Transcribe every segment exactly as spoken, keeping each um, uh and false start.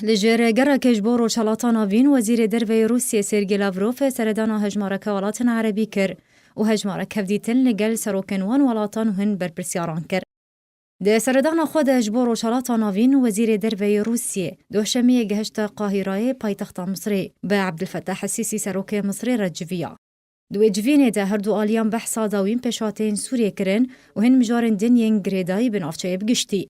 Li jêr gereke ji bo Rojhelata Navîn, Wezîrê Derve yê Rûsiyê Sergey Lavrov seredana hejmareke welatên erebî kir û hejmarek hevdîtin li gel serokên wan welatan û hin berpirsiyaran kir. Di seredana xwe de ji bo Rojhelata Navîn, Wezîrê Derve yê Rûsiyê Doşemiyê gehişte Qahîrayê, paytexta Misirê, bi Ebdulfetah Sîsî serokê Misirê re civiya. Di wê civînê de her du aliyan behsa dawîn pêşhateyên Sûriyê kirin û hin mijarên din yên girêdayî bi navçeyê bi giştî.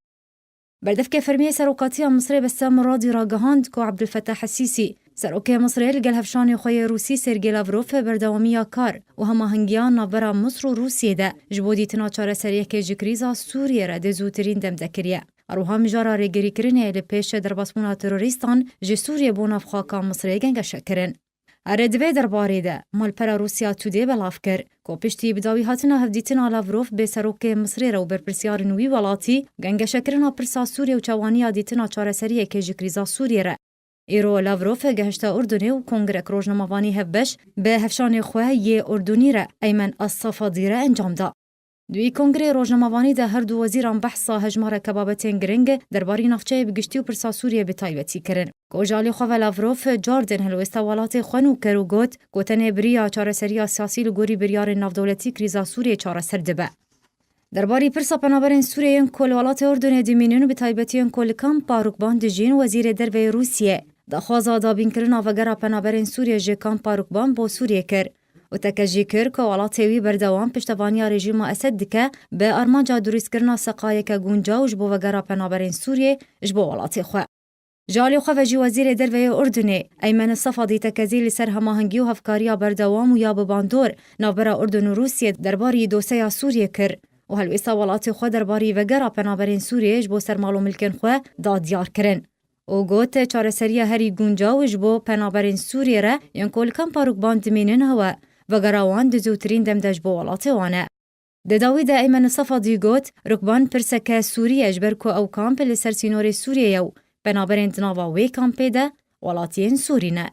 Berdevkê fermî yê Serokatiya Misirê Bessem Muradî ragihand ku Ebdulfetah Sîsî, serokê Misirê, li gel hevşanê xwe yê Rûsî Sergey Lavrov berdewamiya kar û hemahengiya navbera Misir û Rûsiyê de ji bo dîtina çareseriyekê ji krîza Sûriyê re di zûtirîn dem de kiriye. Her wiha mijara rêgirîkirinê li pêş derbasbûna terorîstan ji Sûriyê bo navxaka Misirê gengeşe kirin. Erê, di vê derbarê de Malpera Rûsya Today belav kir ku piştî bi dawî hatina hevdîtina Lavrov bi serokê Misirê re û berpirsiyarên wî welatî, gengeşekirina pirsa Sûriyê û çawaniya dîtina çareseriyekê ji krîza Sûriyê re. Îro Lavrov gehişte Urdunê û kongrek rojnamevanî hevbeş bi hevşanê xwe yê Urdunî re Eymen Es-Safadî re encam da. Di wî kongrê rojnamevanî de her du wezîran behsa hejmareke babetên giring derbarî navçeyê bi giştî û pirsa Sûriyê bi taybetî kirin. Ku ji alî xwe ve Lavrov cardin helwêsta welatê xwe nû kir û got ku tenê bi riya çareseriya siyasî li gorî biryarên navdewletî krîza Sûriyê çareser dibe. Derbarî pirsa penaberên Sûriyê yên ku li welatê Urdunê dimînin û bi taybetî yên ku li kampa Rukban dijîn, Wezîrê Derve yê Rûsiyê daxwaza dabînkirina vegera penaberên Sûriyê ji kampa Rukban bo Sûriyê kir û tekez jî kir ku welatê wî berdewam piştevaniya rejîma Esed dike bi armanca dirûstkirina seqayeke guncaw ji bo vegera penaberên Sûriyê ji bo welatê xwe. Ji alî xwe ve jî Wezîrê Derve yê Urdunê Eymen Sefadî tekezî li ser hemahengî û hevkariya berdewam û ya bi bandor navbera Urdun û Rûsiyê derbarî doseya Sûriyê kir û helwêsta welatê xwe derbarî vegera penaberên Sûriyê ji bo ser mal û milkên xwe da diyar kirin û got, çareseriya herî guncaw ji bo penaberên Sûriyê re yên ku li kampa Rukban dimînin hewe, vegera wan di zûtirîn dem de ji bo welatê wan e. Di dawî de Eymen Sefadî got, Rukban pirseke Sûrî ye, ji ber ku ew kamp li ser sînorê Sûriyê ye û penaberên di nava wê kampê de welatiyên Sûrî ne.